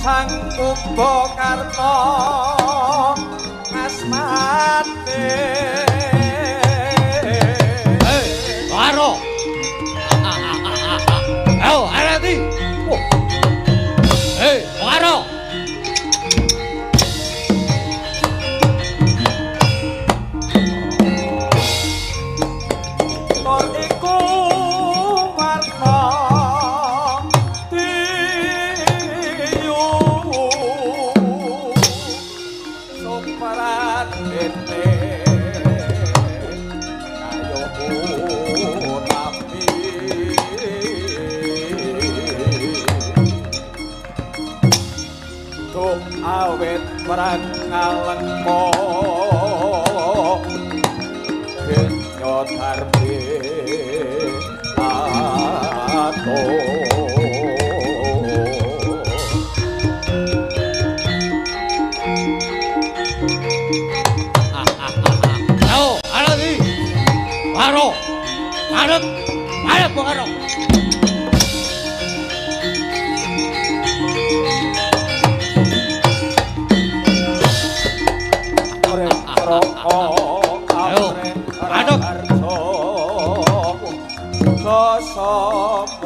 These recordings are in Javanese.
Sang Kumbakarna asmane. Hei, Bokaro. Ayo, arati. Hei, Bokaro. Tur iku warna tiyu supradene kaya utapi dung awit perang ngalengka Kenya darbe ato. Ayo, arati. Bokaro. Marek, marek Bokaro. Ore kroko Ayo, manut. Harjo Sasamuka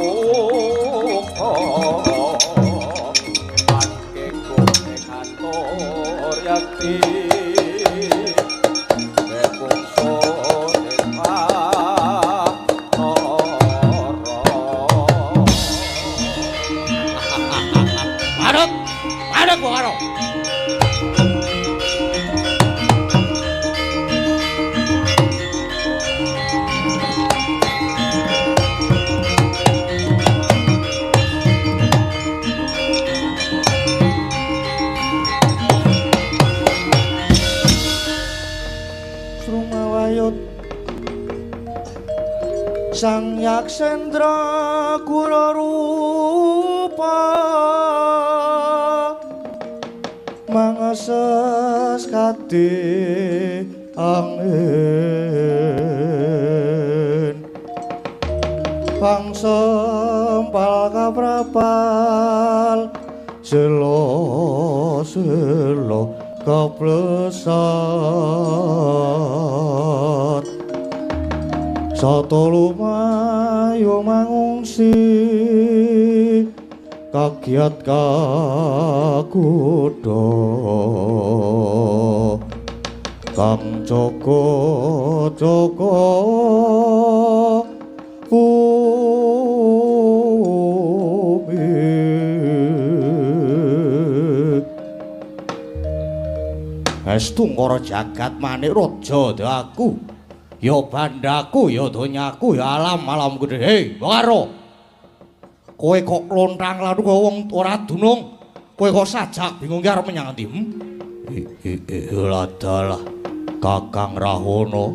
mangke kune katur yakti bebungso dewa nara. Marek, marek Bokaro. Srumawayut Sang Yaksendra Guru Rupa mangases kadi angin pangsempal kaprapal selo selo kaplesat sata lumayu mangungsi kagiat kakudha kang jaga jaga bumi. Estu ngara jagat manik raja aku. Ya bandaku, ya donyaku, ya alam-alam gede. Hei, Bokaro. Kowe kok lontang lalu kaya wong ora dunung. Kowe kok sajak bingung ki arep menyang endi? Ladalah Kakang Rahwana.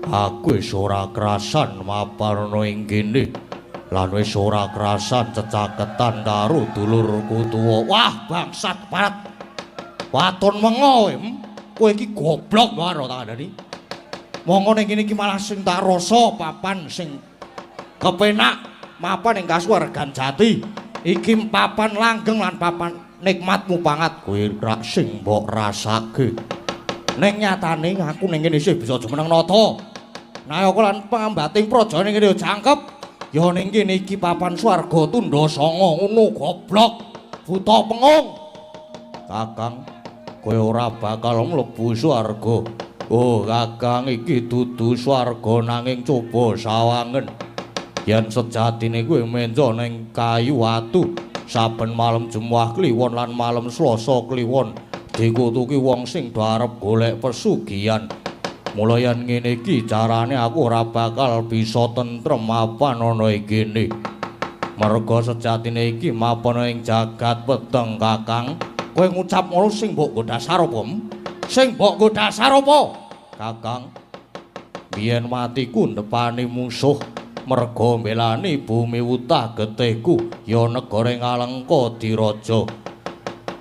Aku wis ora krasan mapan ana ing kene. Lan wis ora krasan cecaketan karo dulurku tuwa. Wah, bangsat parat. Waton mengo kowe. Kowe iki goblok Bokaro tak kandhani. Monggo ning kene iki malah sing tak rasa papan sing kepenak mapan ing kasuwargan jati. Iki papan langgeng lan papan nikmat mupangat kowe rak sing mbok rasake. Ning nyatane aku ning kene isih bisa jumeneng nata. Nayaka lan pangambating praja ning kene jangkep. Ya ning kene iki papan swarga tundha sanga ngono goblok. Buta pengung. Kakang, kowe ora bakal mlebu swarga. Oh, Kakang iki dudu swarga nanging coba sawangen. Yen sejatine kowe menjo ning kayu watu saben malem Jemuah Kliwon lan malem Selasa Kliwon dikutuki wong sing do arep golek pesugihan. Mula yen ngene iki carane aku ora bakal bisa tentrem mapan ana ing kene. Merga sejatine iki mapan ing jagat peteng, Kakang. Kowe ngucap ngono sing mbok nggo dasar apa? Sing mbok nggo dasar apa? Kakang, biyen matiku ndepani musuh merga mbelani bumi wutah getihku ya negara Ngalengka diraja.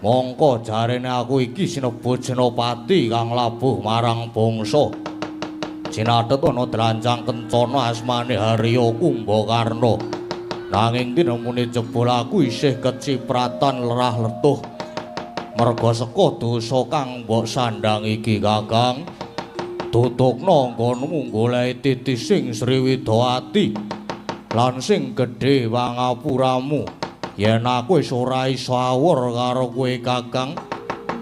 Mongko jarene aku iki sinebut Senopati kang labuh marang bangsa. Cinathet ana drancang kencana asmane Harya Kumbakarna. Nanging tinemune jebul aku isih kecipratan lerah letuh merga seka dosa kang mbok sandhang iki Kakang. Tutukna nggonmu goleki titi sing Sriwidawati lan sing gedhe pangapuramu. Yen aku wis ora iso awur karo kowe Kakang,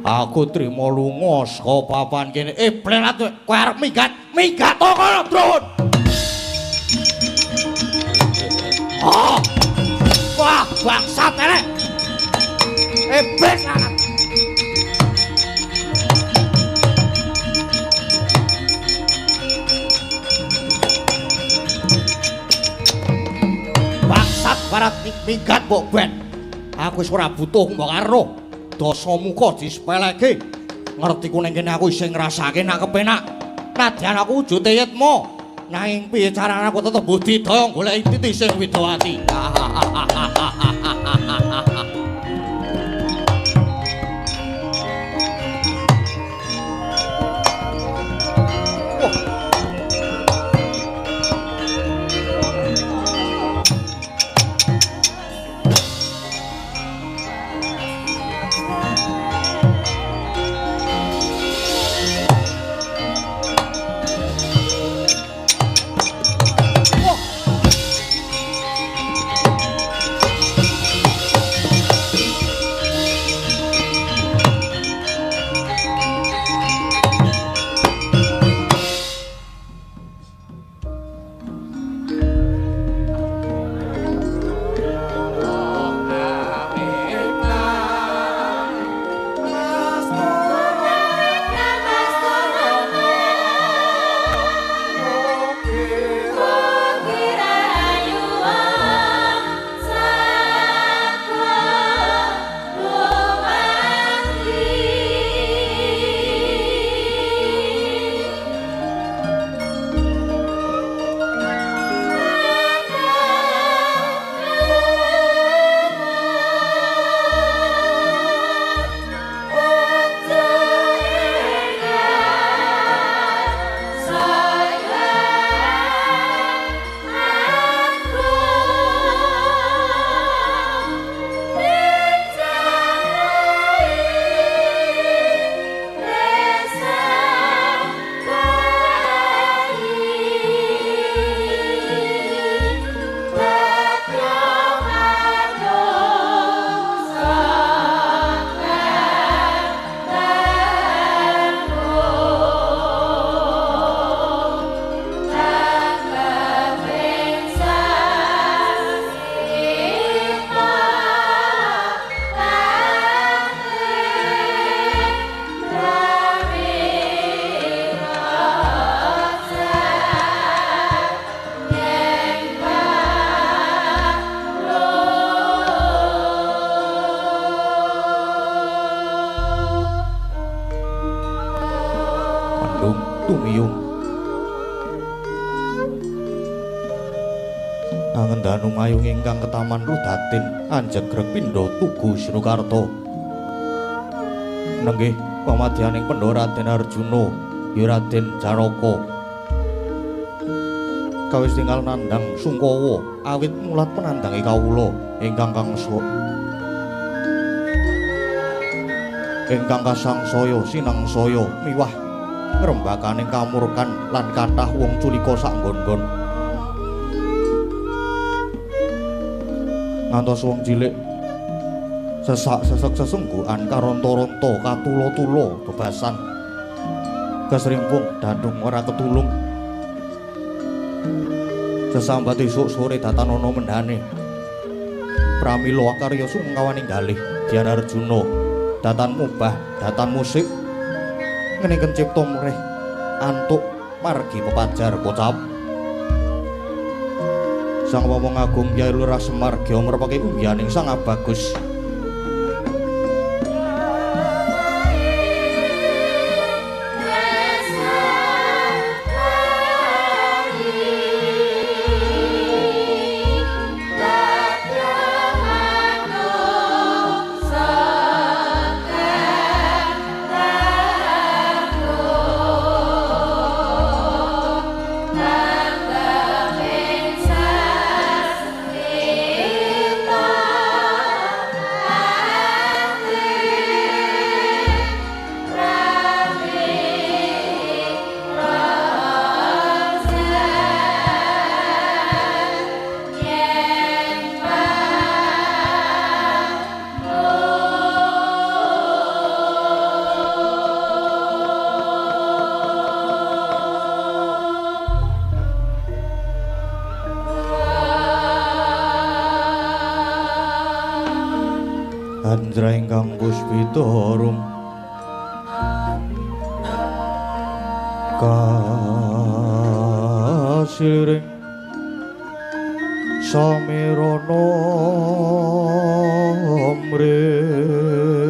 aku trima lunga saka papan kene. Plelat kowe arep minggat, minggat to kono, Drun. Oh. Wah, bangsat elek. Iblis lanang. Bangsat barat minggat mbok ben. Aku wis ora butuh mbok karo. Dasa muka disepeleke. Ngerti ku ning kene aku isih ngrasake nak kepenak. Nadyan aku wujude yetma. Nanging piye carane aku tetep budidaya goleki titi sing Widawati. Tumiyung angendanu mayung ingkang ketaman rudatin anjegreg pindha tugu Sinukarta. Nenggih pamadyaning pendha Raden Arjuna ya Raden Janaka kawis tinggal nandhang sungkawa awit mulat penandhange kawula ingkang kangsa ingkang kasangsaya sinangsaya miwah ngrembakaning kamurkan lan kathah wong culika saenggon-nggon. Ngantos wong cilik sesak-sesek sesungguhan karonta-ronta katula-tula bebasan kesrimpung dandung ora ketulung. Sesambat esuk sore datanana mendhane pramila akarya sungkawaning galih Dian Arjuna datan mubah datan musik ngeningken cipta mrih antuk margi pepajar kocap. Sang Wawong Agung Kyai Lurah Semar gya ngrepake unggihaning Sang Abagus. Citra ingkang puspita arum kasiring samirana mrih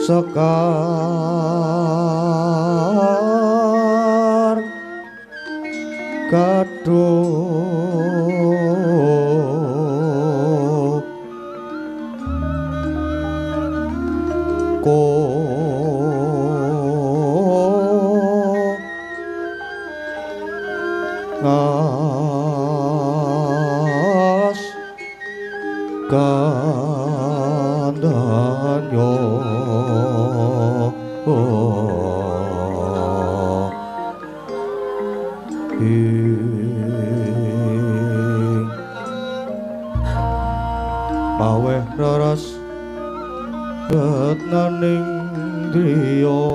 Sekar kaduk ko ngas kandanyo ing maweh raras retnaning driya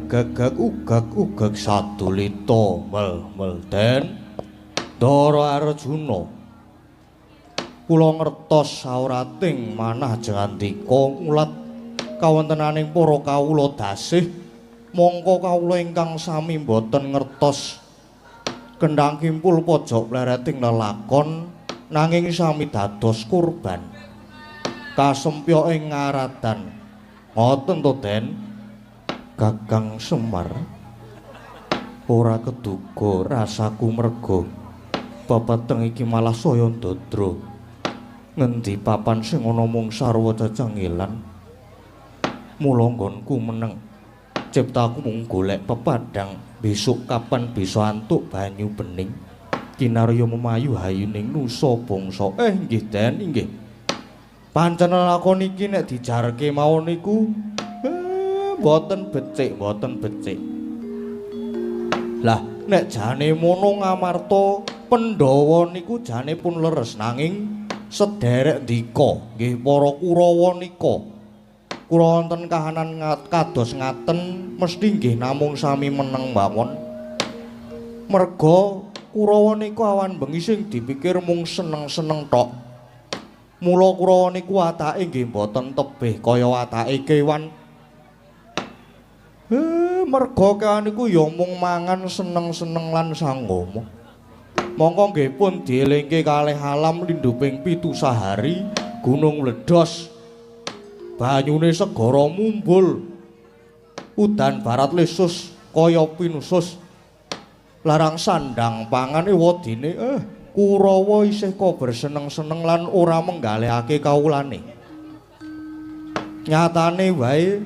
Gagak ugak ugak sadulita mel mel den Ndara Arjuna kula ngertos saurating manah jangandika ngulat kawontenaning para kawula dasih mongko kawula ingkang sami boten ngertos kendhang kimpul pojok plereting lelakon nanging sami dados kurban kasempya ing ngaradan ngoten to Den Kakang Semar ora keduga rasaku merga pepeteng iki malah saya ndadra ngendi papan sing ana mung sarwa cecengilan mula nggonku meneng ciptaku mung golek pepadang besok kapan bisa antuk banyu bening kinarya memayu hayuning nusa bangsa. Nggih Den inggih pancen lakon iki nek dijarke mawon niku boten becik, boten becik. Lah, nek jane mono ngamarta Pandhawa niku jane pun leres nanging sederek ndika nggih para Kurawa nika. Kula wonten kahanan kados ngaten mesti nggih namung sami meneng mawon. Merga Kurawa niku awan bengi sing dipikir mung seneng-seneng tok. Mula Kurawa niku watake nggih boten tebih kaya watake kewan. Merga kewan niku ya mung mangan seneng-seneng lan sanggama. Mongko nggih pun dielingke kalih alam lindhuping 7 sahari, gunung mledos, banyune segara mumbul, udan barat lesus kaya pinusus, larang sandang pangan ewadine Kurawa isih kober seneng-seneng lan ora menggalihake kawulane. Nyatane wae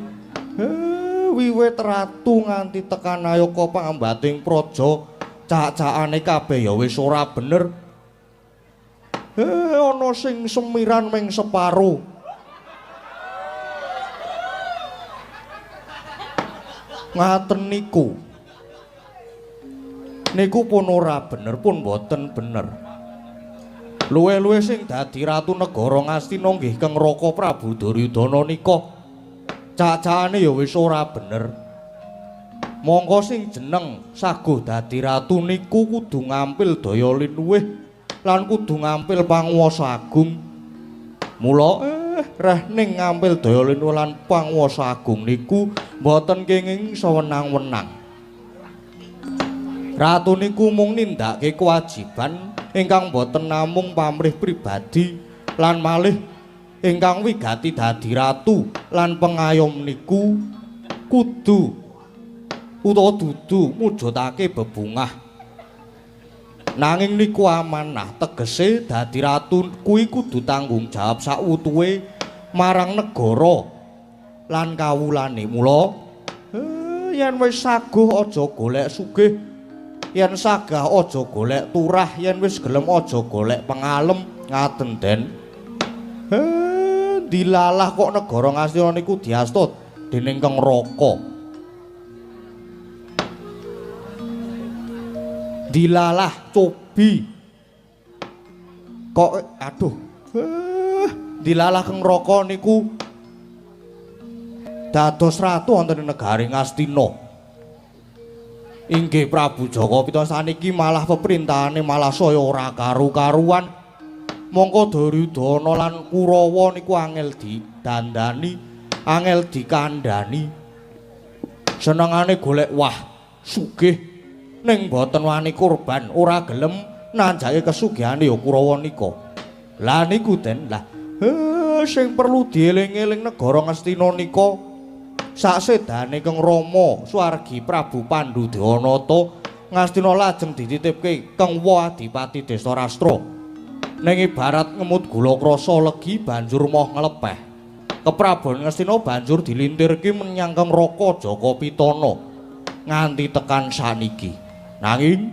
wiwit ratu nganti tekan nayaka pangambating praja cak-cakane kabeh ya wis ora bener. Ana sing semiran ming separo. Ngaten niku. Niku pun ora bener, pun boten bener. Luwih-luwih sing dadi ratu negara Ngastina nggih Keng Raka Prabu Duryudana nika. Cak-cakane ya wis ora bener. Mongko sing jeneng saguh dadi ratu niku kudu ngampil daya linuwih lan kudu ngampil panguwasa agung. Mula reh ning ngampil daya linuwih lan panguwasa agung niku mboten kenging sewenang-wenang. Ratu niku mung nindakake kewajiban ingkang boten namung pamrih pribadi lan malih ingkang wigati dadi ratu lan pengayom niku kudu utawa dudu mujudake bebungah. Nanging niku amanah, tegese dadi ratu kuwi kudu tanggung jawab sakwutuhe marang negara lan kawulane. Mula yen wis saguh aja golek sugih, yen sagah aja golek turah, yen wis gelem aja golek pengalem. Ngaten Den. Dilalah kok negara Ngastina niku diasta dening Kang Raka. Dilalah cobi kok aduh dilalah Kang Raka niku dados ratu wonten ing negari Ngastina. Inggih Prabu Jaka Pitana saniki malah peperintahane malah saya ora karu-karuan. Mongko Duryudana lan Kurawa niku angel didandani, angel dikandani. Senengane golek wah sugih ning boten wani kurban, ora gelem nanjake kesugihane ya Kurawa nika. Lah niku Den, lah sing perlu dieling-eling negara Ngastina nika saksedane Kang Rama swargi Prabu Pandu Dewanata Ngastina lajeng dititipke Kang Wa Adipati Destarastra. Ning ibarat ngemut gula krasa legi banjur moh nglepeh. Keprabon Ngastina banjur dilintirke menyang Kang Raka Jaka Pitana nganti tekan saniki. Nanging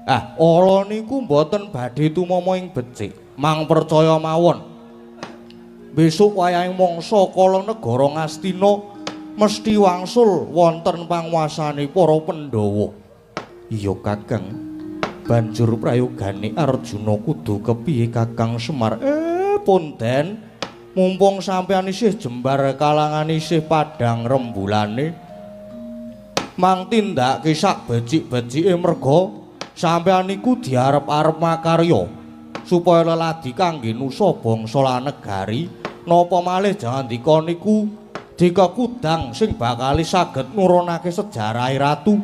ala niku mboten badhe tumama ing becik, mang percaya mawon. Besok wayahe mangsa kala negara Ngastina mesti wangsul wonten panguasane para Pandhawa. Iya Kakang. Banjur prayogane Arjuna kudu kepiye Kakang Semar? Pun Den, mumpung sampeyan isih jembar kalangan isih padhang rembulane, mang tindake sak becik-becike merga sampeyan niku diarep-arep makarya supaya leladi kangge nusa bangsa lan negari. Napa malih jangandika niku dikekudang sing bakal saged nurunake sejarahe ratu.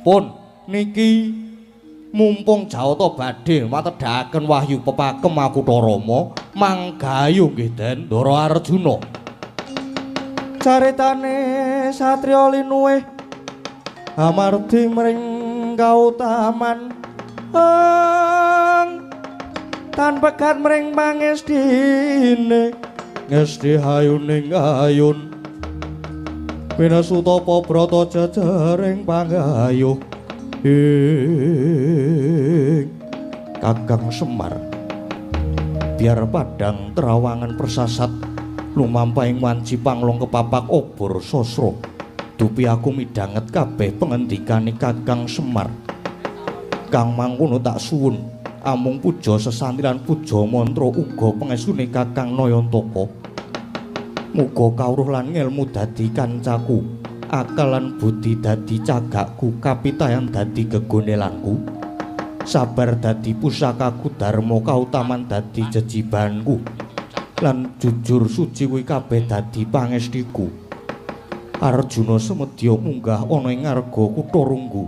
Pun niki mumpung Jawata badhe matedhakaken wahyu pepakem Makutharama, manggayu nggih Den Ndara Arjuna. Caritane satriya linuwih amardi mring kautaman tan pegat mring pangestine ngesti hayuning ayun pinasutapa brata jejering panggayuh. Kakang Semar, biar padang terawangan persasat lumampahing wanci panglong kepapak obor sosro, dupi aku midhanget kabeh pengendikane Kakang Semar. Kang mangkono tak suwun amung puja sesanti lan puja mantra uga pangestune Kakang Nayantaka. Muga kawruh lan ngelmu dadi kancaku, akal lan budi dadi cagakku, kapitayan dadi gegonelanku, sabar dadi pusakaku, dharma kautaman dadi jejibanku, lan jujur suci kuwi kabeh dadi pangestiku. Arjuna semedya munggah ana ing ngarga kutha Runggu.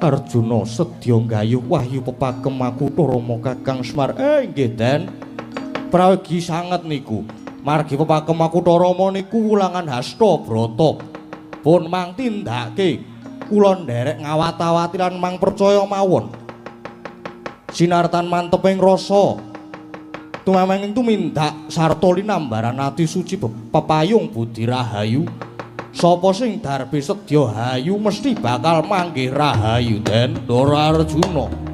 Arjuna sedya nggayuh wahyu pepakem Makutharama Kakang Semar. Nggih Den, prayogi sanget niku. Margi pepakem Makutharama niku wulangan hasta brata. Pun mang tindake kula nderek ngawat-awati lan mang percaya mawon. Sinartan manteping rasa tumameng tumindak sarta linambaran ati suci pepayung budi rahayu. Sapa sing darbe sedya hayu mesti bakal manggih rahayu Den Ndara Arjuna.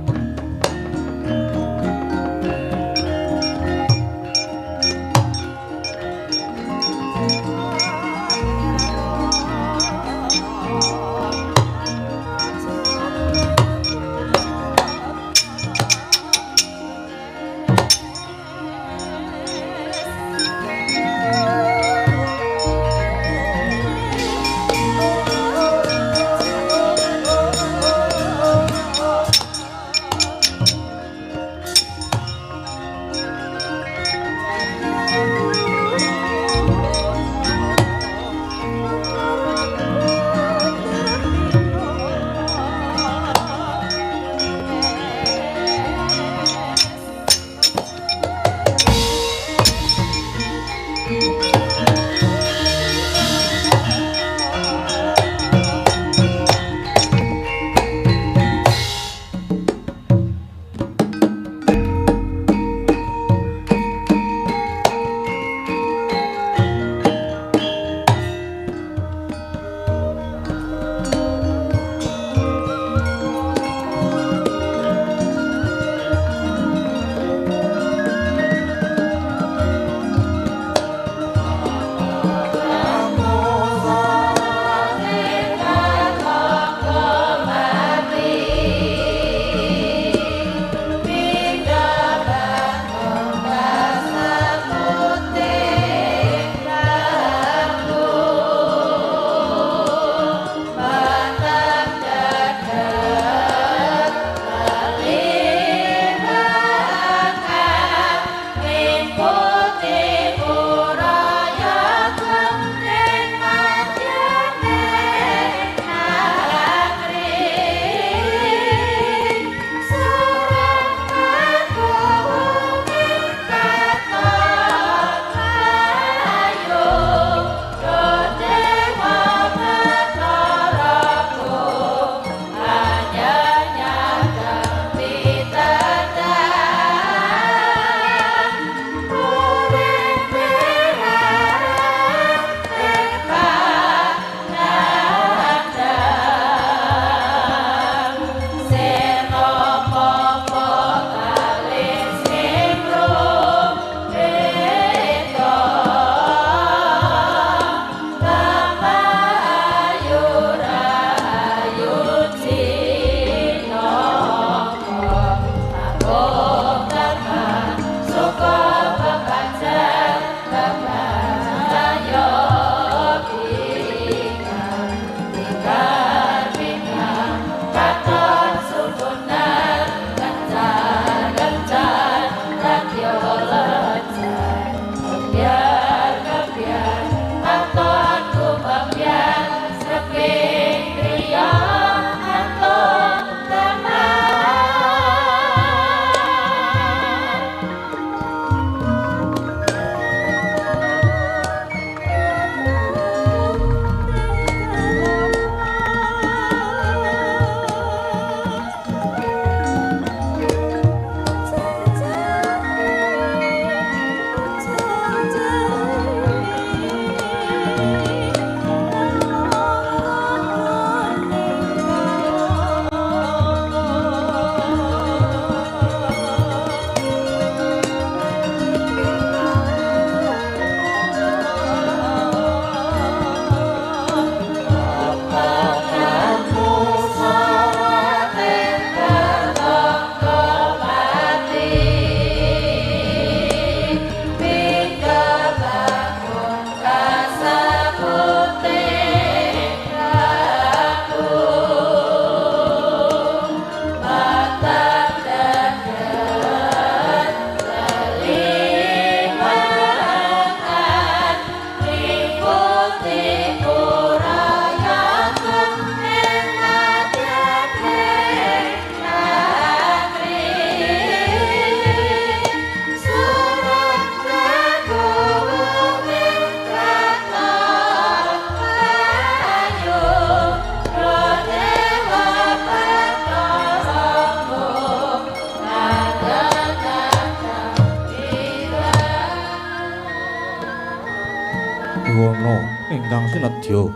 Yuwana ingkang sinedya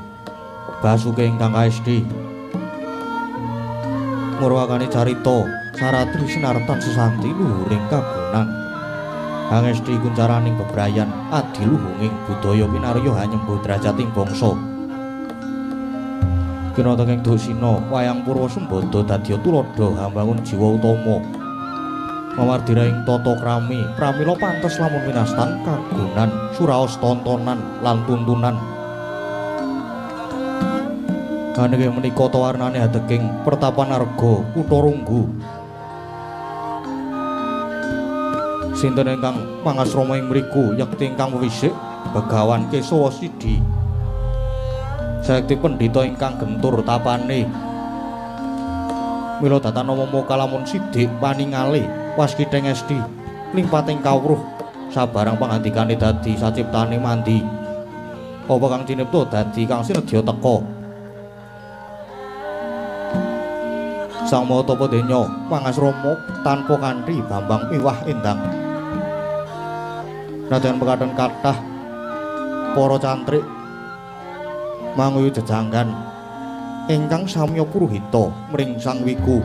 Basuke ingkang kaesti murwakane carita saratri sinartan sesanti luhuring kagunan hangesti kuncaraning bebrayan adiluhunging budaya kinarya hanyembuh drajating bangsa. Kinatenging Duksina wayang purwa sembada dadya tuladha hambangun jiwa utama mamardi ing tata krami pramila pantes lamun winastan kagunan suraos tontonan lan tuntunan. Kaneke menika tawarnane hadeking pertapan arga kutha Runggu. Sinten ingkang mangasrama ing mriku yekti ingkang wisik Begawan Kesawa Sidi. Sayekti pendhita ingkang gentur tapane. Mila datana mama kalamun sidik paningale waskitheng esti limpating kawruh sabarang pangandikane dadi saciptane mandi. Apa kang cinipta dadi kang sinedya teka. Sang Maha Tapa Denya mangasrama tanpa kanthi bambang miwah endang. Nadyan pekaten kathah para cantrik manguyu jejanggan ingkang samya puruhita mring Sang Wiku.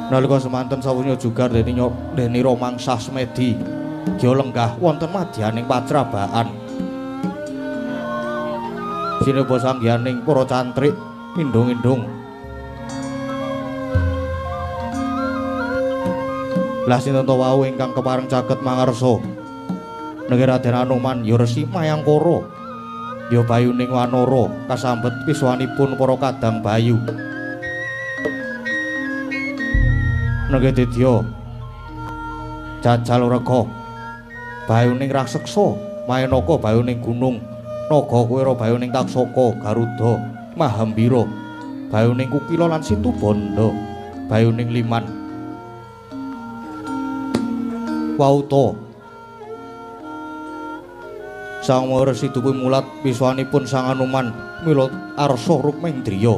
Nalika semanten sawunya jugar denira mangsah semedi gya lenggah wonten madyaning pacrabaan. Sineba sanggihaning para cantrik indung-indung. Lah sinten ta wau ingkang kepareng caket mangarsa? Nenging Raden Anoman ya Resi Mayangkara, ya bayuning wanara kasambet piswanipun para kadang bayu. Nenging didya jajal rega bayuning raseksa, Maenaka bayuning gunung, Naga Kuwera bayuning Taksaka, Garuda, Mahambira bayuning Kukila lan Situbanda bayuning Liman. Wauta Sang Maha Resi dupi mulat piswanipun Sang Anoman mila arsa rukmendriya.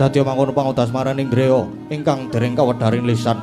Dadi mangkono pangodasmaraning ndreya ingkang dereng kawedharing lisan.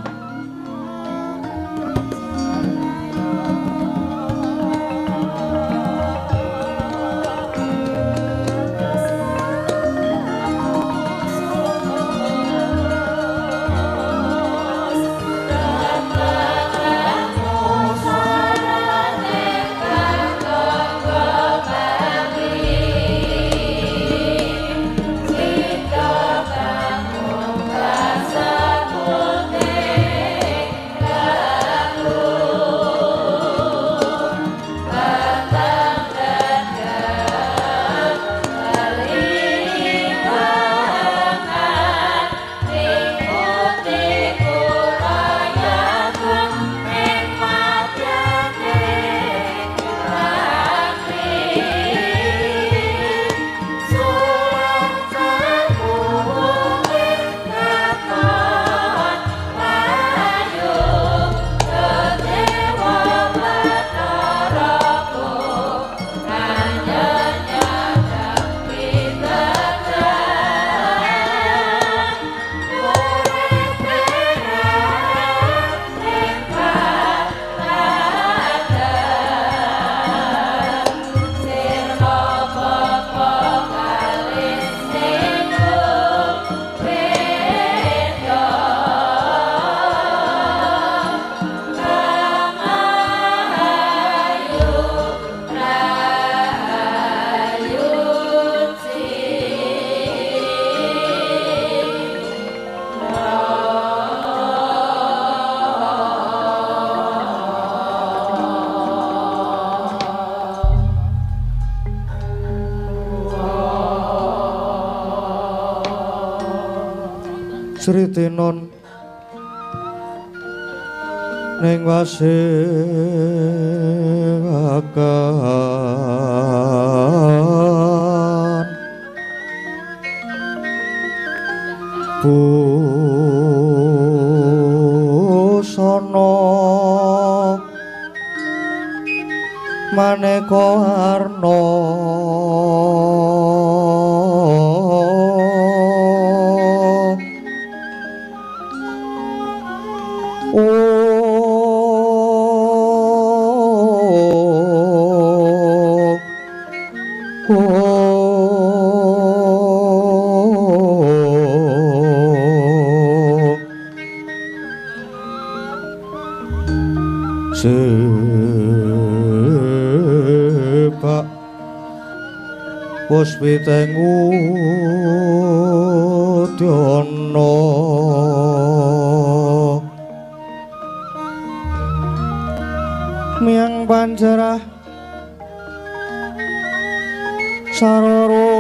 Sri Tinon ning wasiwakan busana maneka warna Oh. Sebab puspiteng udyana miang panjarah saroro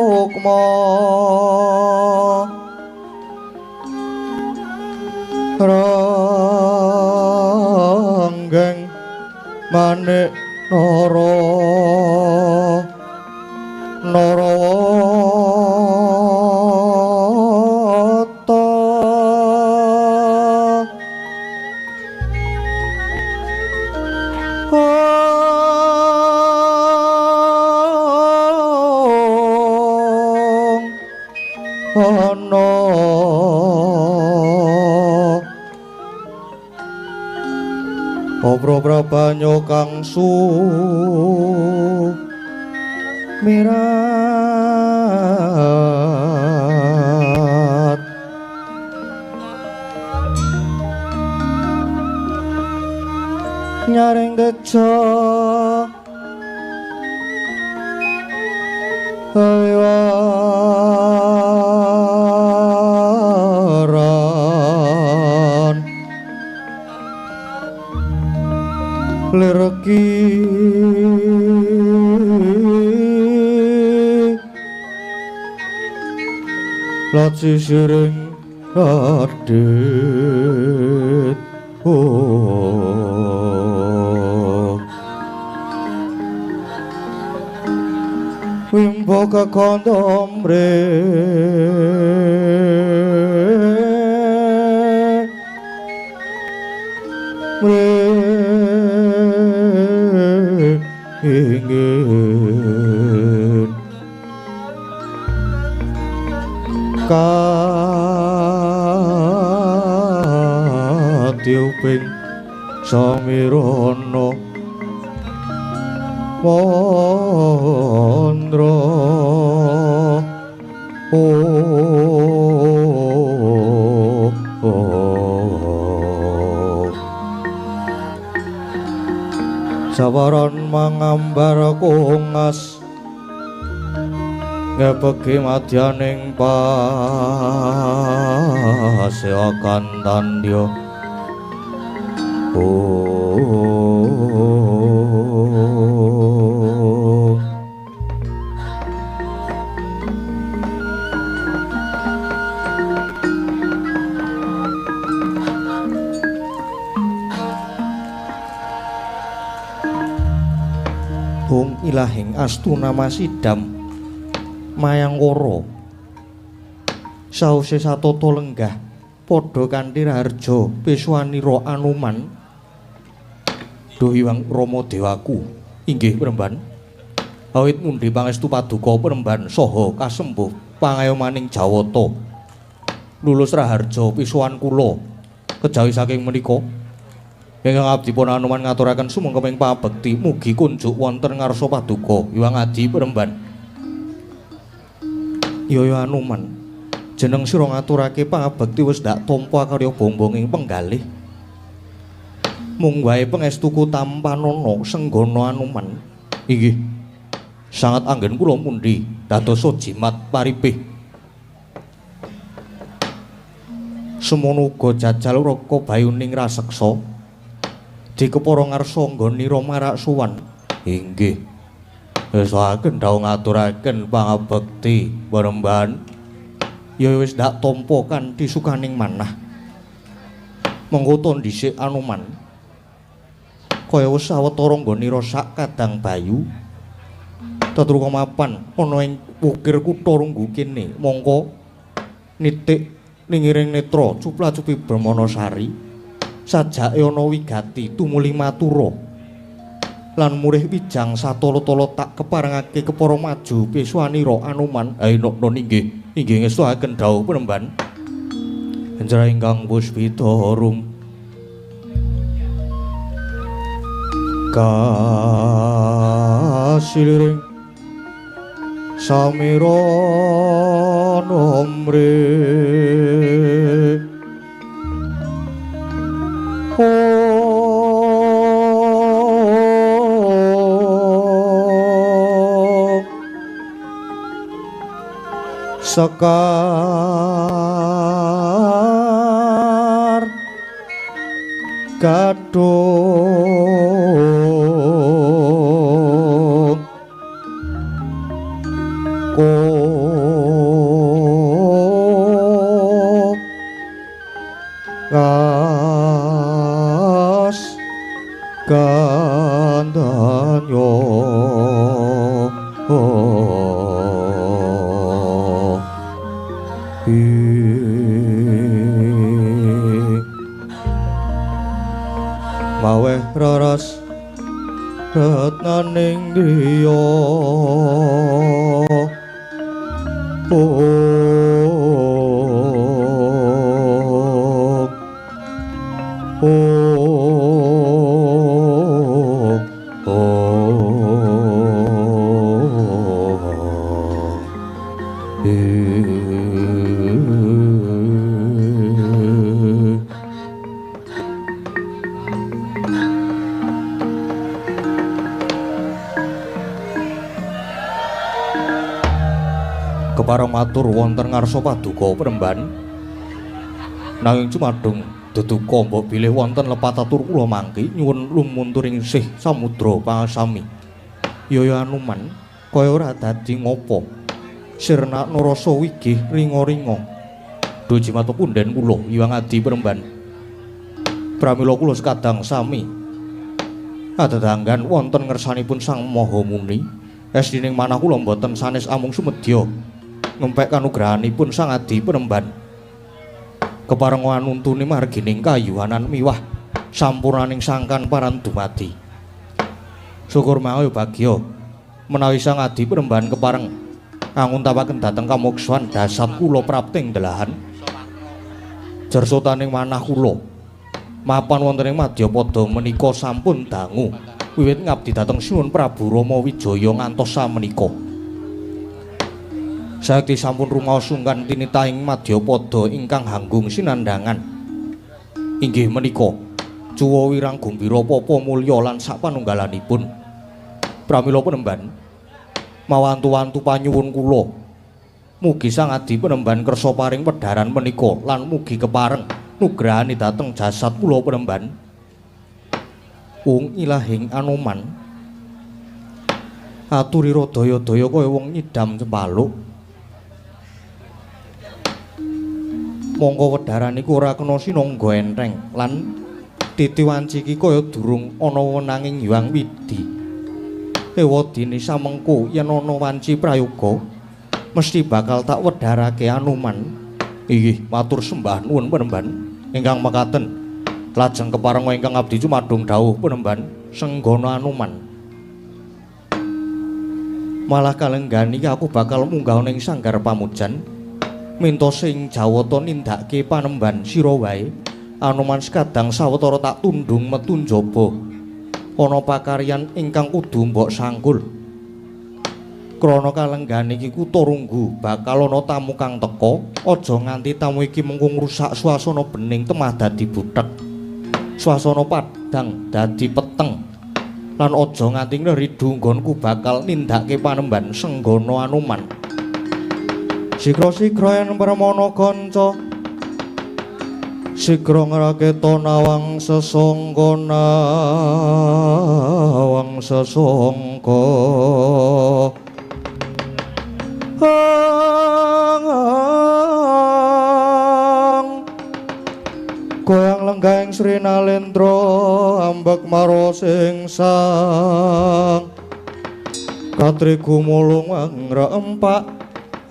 rukma ranggeng manik nara narawata ana Obro prabanyo kang sumirat nyaring tejo liwaran lireki laci siring radit wimbo kekondomre ingin katiuping samirana mandra Sawaran mangambar kongas ngepegi madyaning pasewakan tandya Hung ilahing astuna masidam mayangkara sause satata lenggah padha kanthi raharja peswanira Anoman. Duh Hyang Rama Dewaku, inggih Premban. Awit mundhi pangestu paduka Premban saha kasembuh pangayomaning Jawata. Lulus raharja pisuwan kula kejawi saking menika ingkang abdi pun Anoman ngaturaken sumengkeming pabekti mugi kunjuk wonten ngarsa paduka Hyang Adi Premban. Yaya Anoman, jeneng sira ngaturake pangabekti wis ndak tampa karya bombong ing penggalih. Mung wae pangestuku tampanana senggana Anoman. Inggih. Sangat anggen kula mundhi dadosa jimat paripih. Semono uga jajal Raka Bayuning raseksa dikepara ngarsa nggonira marak sowan. Inggih. Ngersakaken dawuh ngaturaken pangabekti Premban. Ya wis ndak tampa kanthi sukaning manah. Mengko to dhisik Anoman. Kaya wis sawetara nggonira sak kadang bayu. Tetruka mapan ana ing wukir kutha runggu kene mongko nitik ningiring netra cupla-cupi Brahmana Sari. Sajake ana wigati tumuli matura. Lan murih wijang satala-tala tak keparengake kepara maju peswanira Anoman. Ayo inggih, inggih ngestuaken dawuh Premban. Njra ingkang puspita rum Kasiliring samira nomre sekar gadung kas gandanyo maweh raras retnaning driya Kepareng matur wonten ngarsa paduka Premban. Nanging cumadung deduka mbok bilih wonten lepat atur kula mangki nyuwun lumunturing sih samudra pangasami. Yaya Anuman kaya ora dadi ngopo. Sirnakno rasa wigih ringa-ringa. Duh jimat pepunden kula Hyang Adi Premban. Pramila kula sekadang sami kadadanggan wonten ngersanipun Sang Maha Muni. Estining manah kula mboten sanes amung sumedya ngempek kanugrahanipun Sang Adi Premban. Keparenga anuntuni margining kayuhanan miwah sampurnaning sangkan paran dumadi. Syukur maha bagya menawi Sang Adi Premban kepareng anguntapaken dhateng kamuksuhan dasat kula prapting delahan. Jersutaning manah kula mapan wonten ing madyapada menika sampun dangu wiwit ngabdi dhateng Sinuwun Prabu Rama Wijaya ngantos samenika. Saekti sampun rumaos sungkan tinitahing madyapada ingkang hanggung sinandhangan. Inggih menika cuwa wirang gumbira papa mulya lan sapanunggalanipun. Pramila Penemban mawantu-wantu panyuwun kula mugi Sang Adi Penemban kersa paring wedharan menika lan mugi kepareng nugrahani dhateng jasad kula Penemban. Wong ilahing Anoman aturira daya-daya kaya wong nyidam cempaluk. Mongko wedharan iku ora kena sinangga entheng lan titi wanci iki kaya durung ana wenanging Hyang Widi. Ewadene samengko yen ana wanci prayoga mesti bakal tak wedharake Anoman. Inggih, matur sembah nuwun Penemban ingkang mekaten. Lajeng keparenga ingkang abdi cumadung dawuh Penemban senggana Anoman. Malah kalenggan iki aku bakal munggah ning sanggar pamujan minta sing jawata nindakake panemban sira wae. Anoman sekadang sawetara tak tundung metu njaba. Ana pakaryan ingkang kudu mbok sangkul. Krana kalenggan iki kutha runggu bakal ana tamu kang teka, aja nganti tamu iki mengko ngrusak swasana bening temah dadi buthek. Swasana padhang dadi peteng. Lan aja nganti nglidu nggonku bakal nindakake panemban senggana Anoman. Sikra-sikra yen permana kanca sikra ngraketa nawang sesangka nawang sesangka. Goyang lenggahing Sri Nalendra ambek maro singsang katri gumulung mangra empak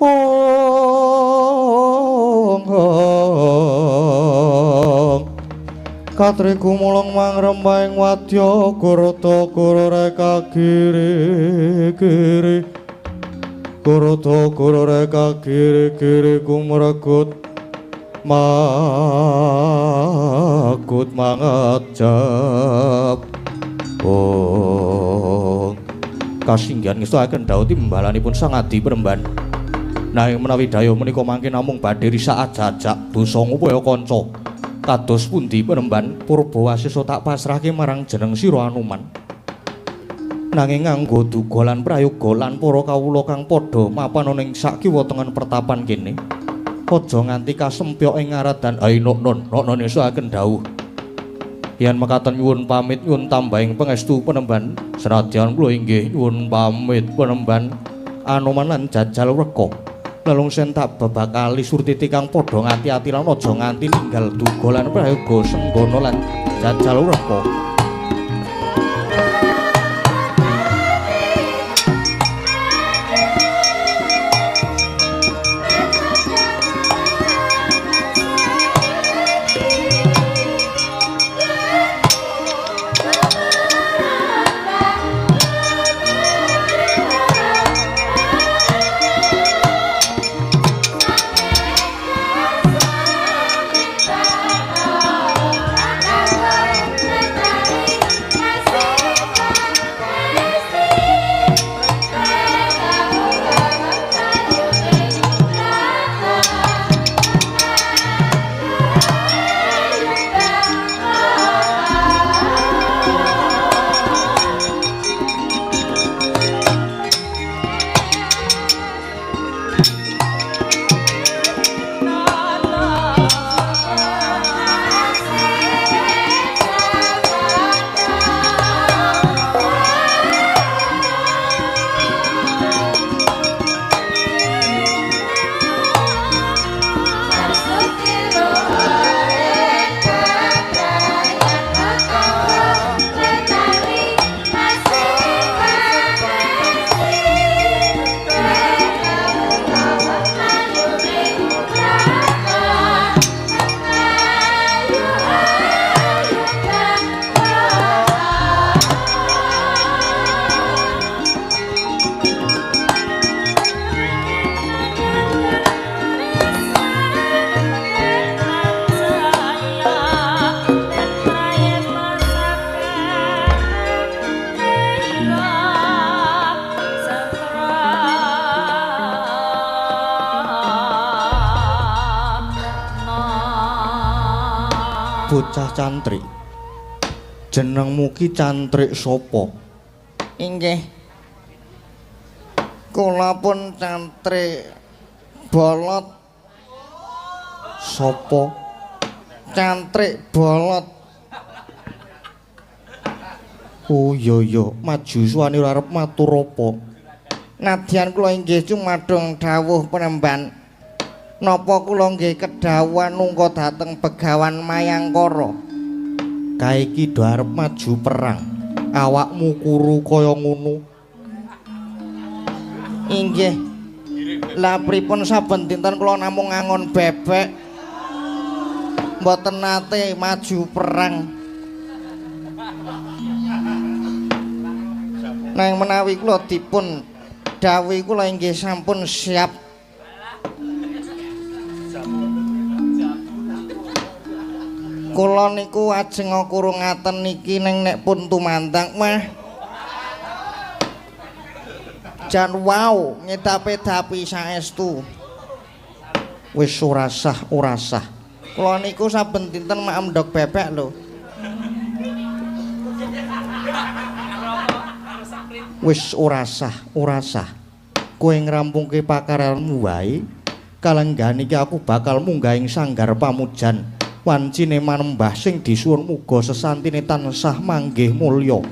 ong katri gumulung mangrembah ing wadya gurata gurureka kiri kiri gurata gurureka kiri kiri gumregut magut mangajab. Oh, kasinggihan ngestuaken dawuh timbalanipun Sang Adi Penemban. Nanging menawi dayuh menika mangke namung badhe risak ajak-ajak dosa ngupaya kanca. Kados pundi Penemban? Purbawasesa tak pasrahke marang jeneng sira Anoman. Nanging nganggo duga lan prayoga lan para kawula kang padha mapan ana ing sak kiwa tengen pertapan kene. Aja nganti kasempyok ing ngaradan. Ai nok non, nok non ngestuaken dawuh. Yen mekaten nyuwun pamit nyuwun tambahing pangestu Penemban. Senadyan kula inggih nyuwun pamit Penemban. Anoman lan jajal wreka. Lelungsen tak bebakali surtiti kang padha ngati-ati lan aja nganti ninggal duga lan prayoga senggana lan jajal wreka. Bocah cantrik. Jenengmu ki cantrik sapa? Inggih. Kula pun cantrik bolot. Sapa? Cantrik bolot. Oh iya iya, maju suwane ora arep matur apa? Nadyan kula inggih cumadung dawuh Penemban. Napa kula nggih kedhawuhan nungka dhateng Begawan Mayangkara? Kae iki do arep maju perang. Awakmu kuru kaya ngono. Inggih. Lah pripun saben dinten kula namung ngangon bebek. Mboten nate maju perang. Nanging menawi kula dipun dawuhi kula inggih sampun siap. Kula niku ajeng kurungaten niki ning nek pun tumandang mah. Jan wow ngedapi-dapi saestu. Wis ora sah, ora sah. Kula niku saben dinten maem ndhog bebek lho. Wis ora sah, ora sah. Kowe ngrampungke pakaranmu wae. Kalenggahan iki aku bakal munggah ing sanggar pamujan. Wancine manembah sing disuwun muga sesantine tansah manggih mulya.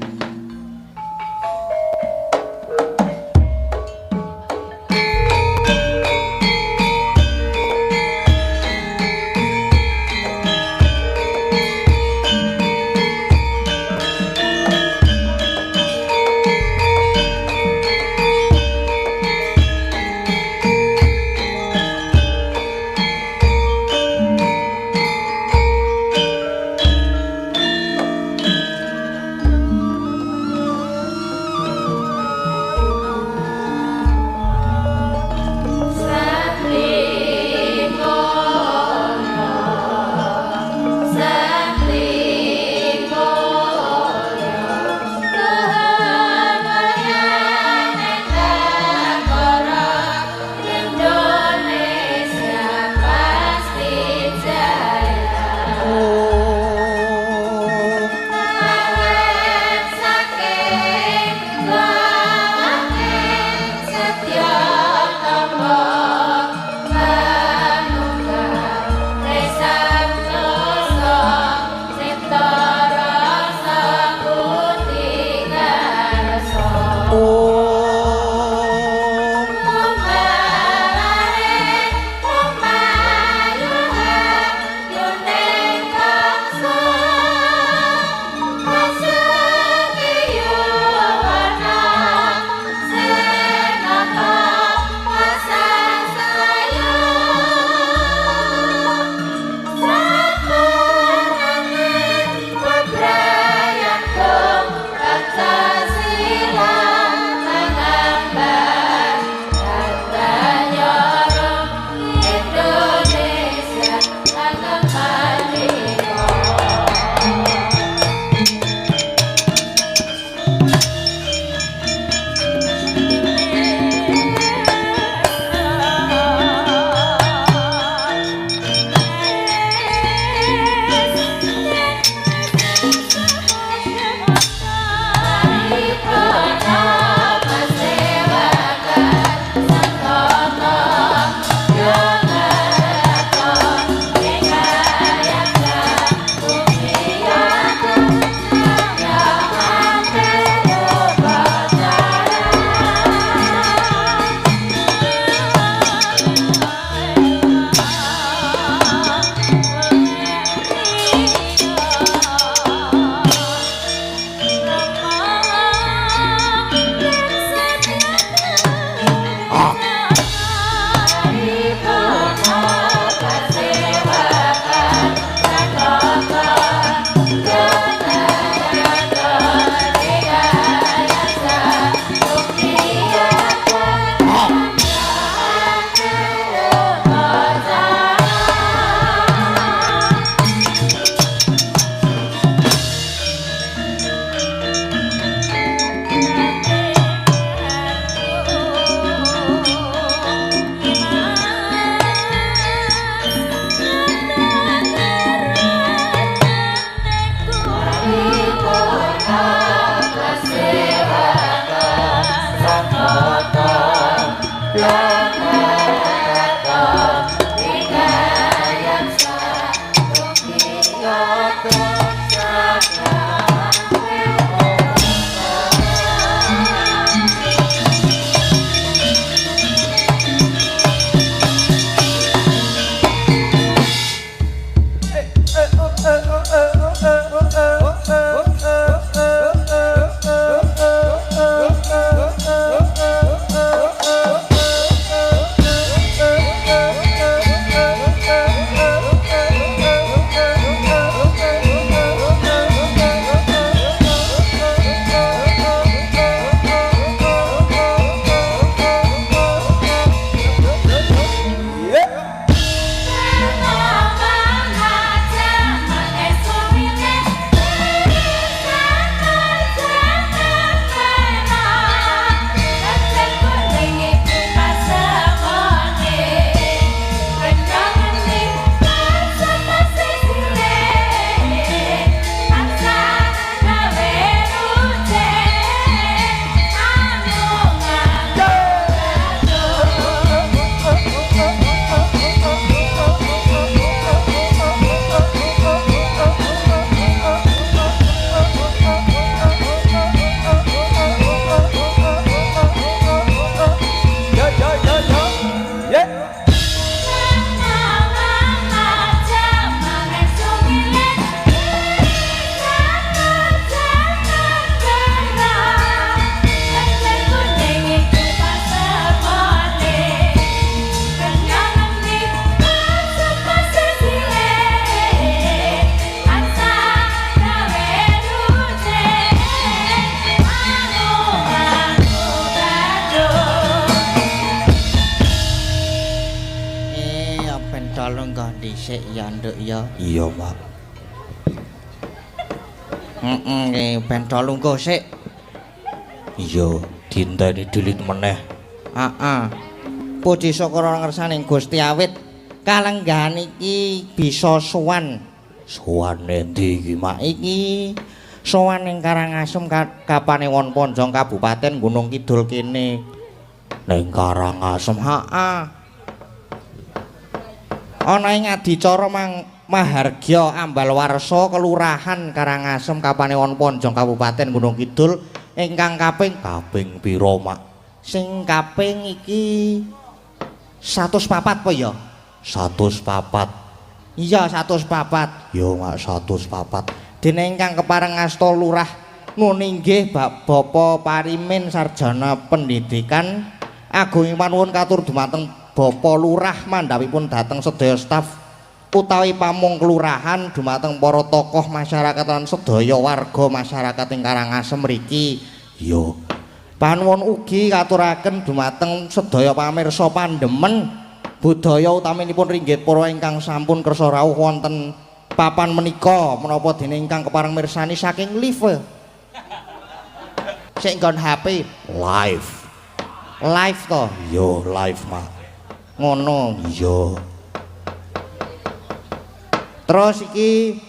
Dhisik ya, Nduk ya. Iya, Mak. Heeh, ben do lungguh sik. Iya, dinteni dilit meneh. Heeh. Puji syukur ngersaning Gusti awit kalenggahan iki bisa sowan. Sowan endi iki, Mak? Iki sowan ning Karangasem Kapanewon Ponjong Kabupaten Gunung Kidul kene. Ning Karangasem. Heeh. Ana ing adicara Mahargya Ambal Warsa Kelurahan Karangasem Kapanewon Ponjong Kabupaten Gunung Kidul ingkang kaping kaping pira, Mak? Sing kaping iki 104 apa ya? 104. Iya, 104. Ya, Mak, 104. Dene ingkang kepareng ngasta Lurah Nuninggih Bapak Parimin Sarjana Pendidikan agung panuwun katur dumateng Bapak Lurah mandhapipun dhateng sedaya staf utawi pamong kelurahan dumateng para tokoh masyarakat lan sedaya warga masyarakat ing Karangasem mriki. Iya. Panuwun ugi katuraken dumateng sedaya pamirsa pandemen budaya utaminipun ringgit para ingkang sampun kersa rawuh wonten papan menika menapa dene ingkang kepareng mirsani saking live. Sik nggon HP live. Live to? Iya, live, Mak. Ngono. Iya. Terus iki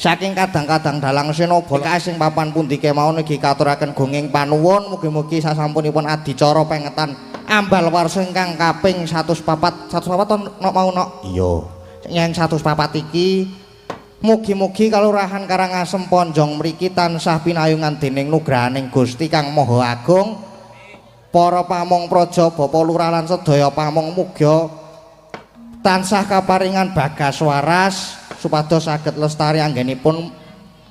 saking kadang-kadang dalang sena bola sing papan pundi kemawon ugi katuraken gonging panuwun mugi-mugi sasampunipun adicara pengetan Ambal Warsa ingkang kaping 104 104 to nok mau nok. Iya. Yang 104 iki mugi-mugi Kalurahan Karangasem Ponjong mriki tansah pinayungan dening nugrahaning Gusti Kang Maha Agung. Para pamong praja Bapak Lurah lan sedaya pamong muga tansah kaparingan bagas waras supados saged lestari anggenipun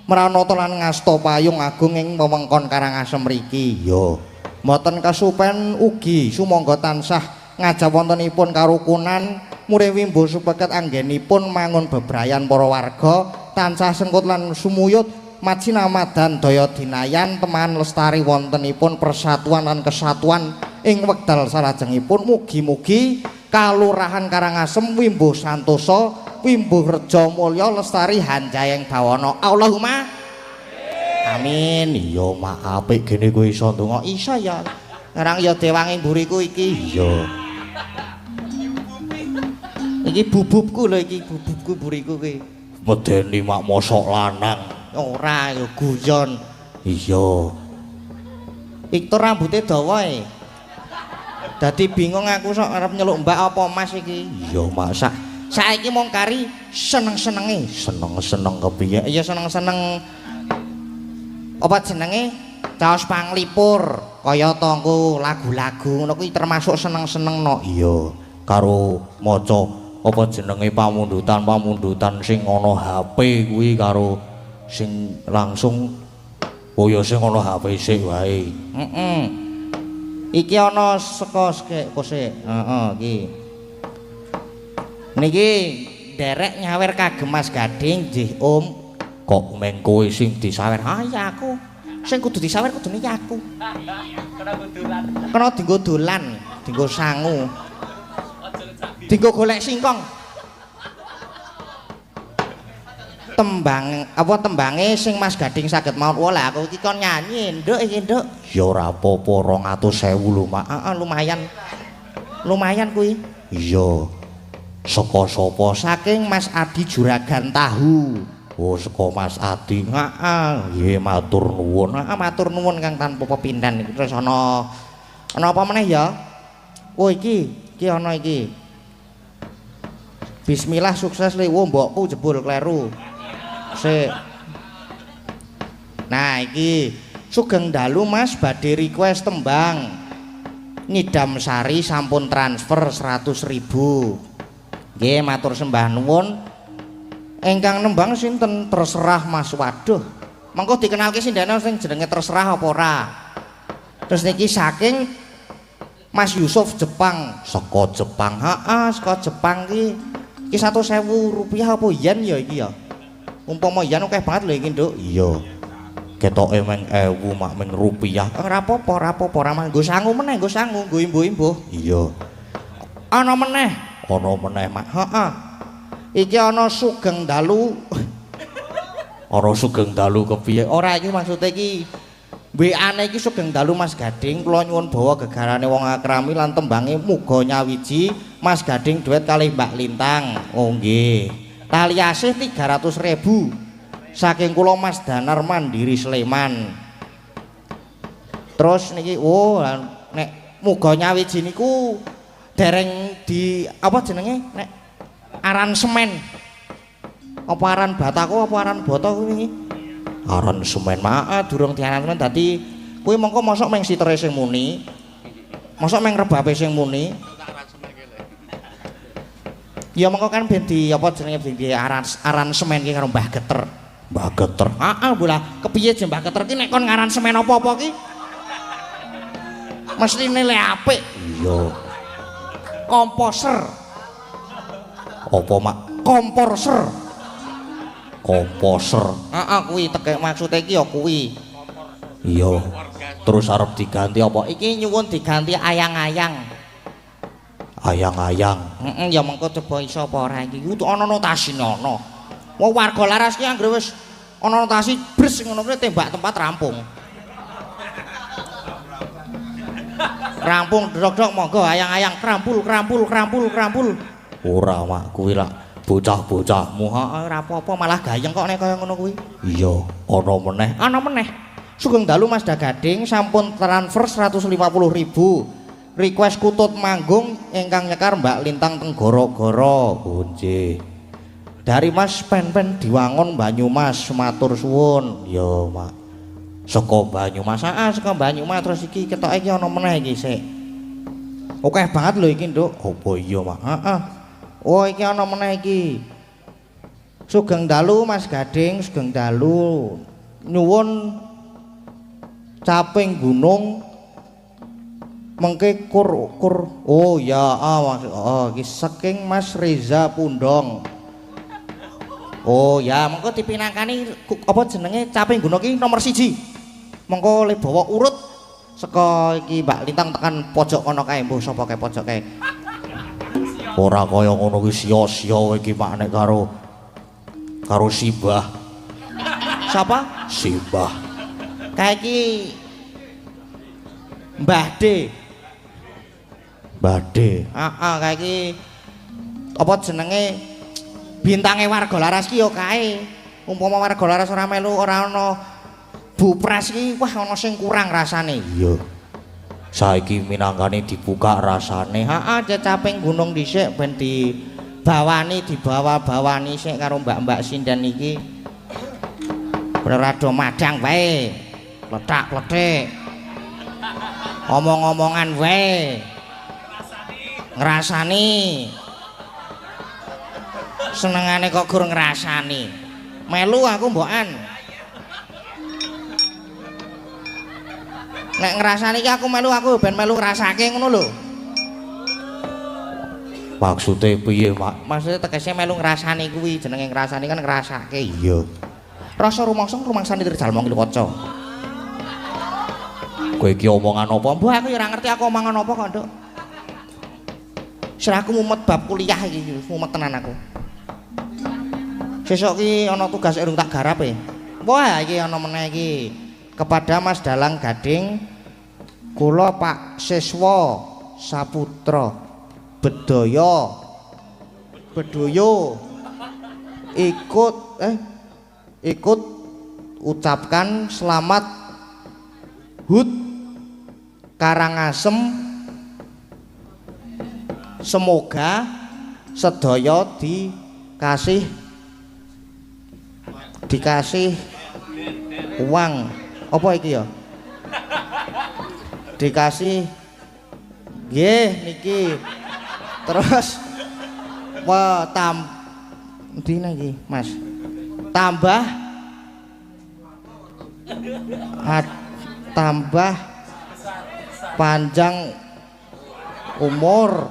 mranata lan ngasta payung agung ing wewengkon Karangasem mriki. Iya. Mboten kesupen ugi sumangga tansah ngajap wontenipun karukunan murih wimbo supeket anggenipun mangun bebrayan para warga tansah sengkut lan sumuyut majinamadan daya dinayan teman lestari wontenipun persatuan lan kesatuan ing wekdal salajengipun. Mugi-mugi Kalurahan Karangasem wimbuh santosa wimbuh reja mulya lestari hanjayeng bawana. Allahumma amin. Iya, Mak, apik gene kowe iso ndonga. Iso ya. Ngarang ya dewangi mburiku iki. Iya. Iki bububku lho iki, bububku mburiku ki. Medeni mak mosok lanang. Ora ya guyon. Iya. Iktor rambute dawa e. Dadi bingung aku sok arep nyeluk mbak apa mas iki. Iya, Mak, sak Saiki mung kari seneng-senenge. Seneng-seneng kepiye? Iya seneng-seneng apa jenenge? Caos panglipur kaya tangku lagu-lagu ngono kuwi termasuk seneng-seneng no. Iya, karo maca apa jenenge pamundutan-pamundutan sing ana HP kuwi karo sing langsung oh ya sing ana HP sik wae. Heeh. Iki ana saka kose. Heeh iki. Niki nderek nyawer kagem Mas Gading nggih Om. Kok meng kowe sing disawer? Ah ya aku. Sing kudu disawer kudune ya aku. Kena dolan. Kena dienggo dolan, dienggo sangu. Dienggo golek singkong. Tembang apa tembange sing Mas Gading saged mawon. Wah lah aku iki kon nyanyi nduk iki nduk. Ya ora apa-apa 200.000 lho Mak. Heeh lumayan. Lumayan kuwi. Iya. Saka sapa? Saking Mas Adi Juragan Tahu. Oh saka Mas Adi. Heeh. Nggih matur nuwun. Heeh matur nuwun Kang tanpa pepindhan iki. Terus ana ana apa meneh ya? Oh iki, iki ana iki. Bismillah sukses le. Wo mbokku jebul kleru. Sik. Nah iki sugeng dalu Mas badhe request tembang Nyidam Sari sampun transfer 100.000. Nggih matur sembah nuwun. Ingkang nembang sinten? Terserah Mas. Waduh. Mengko dikenalke sindene sing jenenge terserah apa ora. Terus niki saking Mas Yusuf Jepang. Saka Jepang. Heeh, saka Jepang ki. Iki 100.000 rupiah apa yen ya iki ya? Umpama yen akeh banget lho iki, Nduk. Iya. Ketoke meng 1000 mak meng rupiah. Ora apa-apa, ora apa-apa, ora nggo sangu meneh, nggo sangu, nggo imbuh-imbuh. Iya. Ana meneh. Ana meneh, Mak. Heeh. Iki ana sugeng dalu. Ana sugeng dalu kepiye? Ora iki maksude iki WA-ne iki sugeng dalu Mas Gading, kula nyuwun bawa gegarane wong akrami lan tembange muga nyawiji Mas Gading duet kalih Mbak Lintang. Oh nggih. Tali asih 300.000 saking kula Mas Danar Mandiri Sleman. Terus niki oh nek muga nyawiji niku dereng di apa jenenge nek aransemen. Apa aran batako apa aran boto kuwi wingi? Aransemen. Heeh, durung diaransemen dadi kuwi mongko mosok meng sitere sing muni. Mosok meng rebabe sing muni. Ya mongko kan ben di apa jenenge ben di aransemen ki karo Mbah Geter. Mbah Geter. Heeh, bola kepiye je Mbah Geter ki nek kon ngaransemen apa-apa ki mestine le apik. Iya. Komposer. Apa Mak? Komporser. Komposer. Heeh kuwi tekek maksude iki ya kuwi. Iya. Terus arep diganti apa? Iki nyuwun diganti ayang-ayang. Ayang-ayang. Heeh ya mengko coba iso apa ora iki. Kudu ana notasine ana. Wong warga laras ki anggere wis ana notasi bres ngono kuwi tembak tempat rampung. Rampung dok-dok monggo ayang-ayang krampul krampul krampul krampul. Ora Mak kuwi lak bocah-bocahmu. Heeh ora apa-apa malah gayeng kok nek kaya ngono kuwi. Iya, ana meneh. Ana meneh. Sugeng dalu Mas Dagading sampun transfer 150.000. Request kutut manggung ingkang nyekar Mbak Lintang teng Goro-goro. Oh nggih. Dari Mas Pen-pen Diwangun Banyumas matur suwun. Ya Mak. Saka Banyumas. Heeh, saka Banyumas terus iki ketoke iki ana meneh iki sik. Akeh banget lho iki, Nduk. Apa iya, Mak? Heeh. Oh iki ana meneh iki. Sugeng dalu Mas Gading, sugeng dalu. Nyuwun caping gunung mengke kur kur. Oh ya, ah Mas. Oh iki saking Mas Reza Pundong. Oh ya, mengko dipinangkani apa jenenge caping gunung iki nomor 1. Mengko le bawa urut saka iki Mbak Lintang tekan pojok kono kae, mbuh sapa kae pojok kae. Ora kaya ngono kuwi sia-sia iki Mak nek karo karo Simbah. Sapa? Simbah. Kae iki Mbah D. Mbah D. Heeh, kae iki apa jenenge bintange warga laras ki ya kae. Umpama warga laras ora melu ora ana Bu Pres ki wah ana sing kurang rasane. Iya. Saiki minangkane dibuka rasane. Heeh, caping gunung dhisik ben di Bawani dibawa-bawani sik karo mbak-mbak sinden iki. Rada madang wae. Klethak-klethik. Omong-omongan wae. Ngrasani. Senengane kok gur ngrasani. Melu aku mbokan. Nek ngrasani iki aku melu, aku ben melu ngrasake ngono lho. Maksude piye, Mak? Maksude tegese melu ngrasani kuwi, jenenge ngrasani kan ngrasake. Iya. Rasa rumangsa rumangsani jalma kaca. Kowe iki omongan apa? Mbah aku ya ora ngerti aku omongan apa kok, Nduk. Sirahku mumet bab kuliah iki, mumet tenan aku. Sesuk ki ana tugas urung tak garap e. Wah, iki ana meneh iki. Kepada Mas Dalang Gading, kula Pak Siswa Saputra Bedaya Bedoyo ikut ucapkan selamat HUT Karangasem, semoga sedaya dikasih uang. Apa iki ya? Dikasih nggih niki. Terus wah ndine iki, Mas. Tambah tambah panjang umur.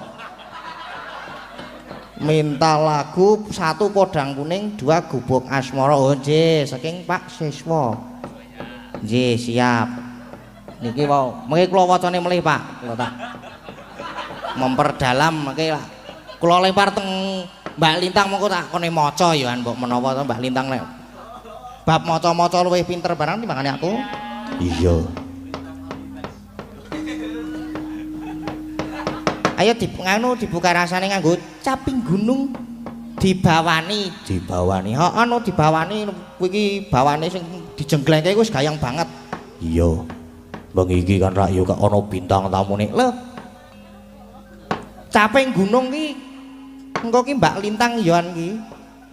Minta lagu 1 Podang Kuning, 2 Gubuk Asmara. Oh nggih, saking Pak Siswa. Nggih, siap. Niki wau, mengki kula wacane melih, Pak. Kula tak memperdalam mengki lah. Kula lempar teng Mbak Lintang mengko tak kone maca ya mbok menawa to Mbak Lintang nek bab maca-maca luwih pinter barang timbangane aku. Iya. Ayo nganu dibuka rasane nganggo caping gunung dibawani, dibawani. Heeh, no dibawani kuwi iki bawane sing dijengglengke iku wis gayeng banget. Iya. Bengi iki kan rak yo ana bintang tamune. Lho. Caping gunung ki engko ki Mbak Lintang yoan ki.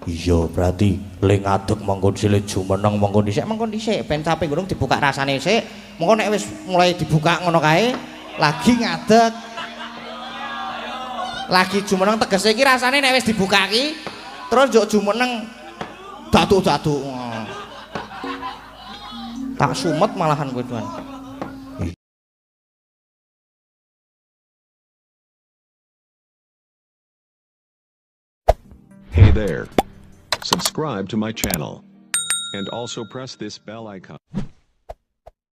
Iya, berarti le ngadeg mengko sile jumeneng mengko dhisik, mengko dhisik ben caping gunung dibuka rasane sik. Mengko nek wis mulai dibuka ngono kae lagi ngadeg. Lagi jumeneng tegese iki rasane nek wis dibuka ki terus njuk jumeneng daduk-daduk. Tak sumet malahan kowe, Tuan. Hey there. Subscribe to my channel. And also press this bell icon.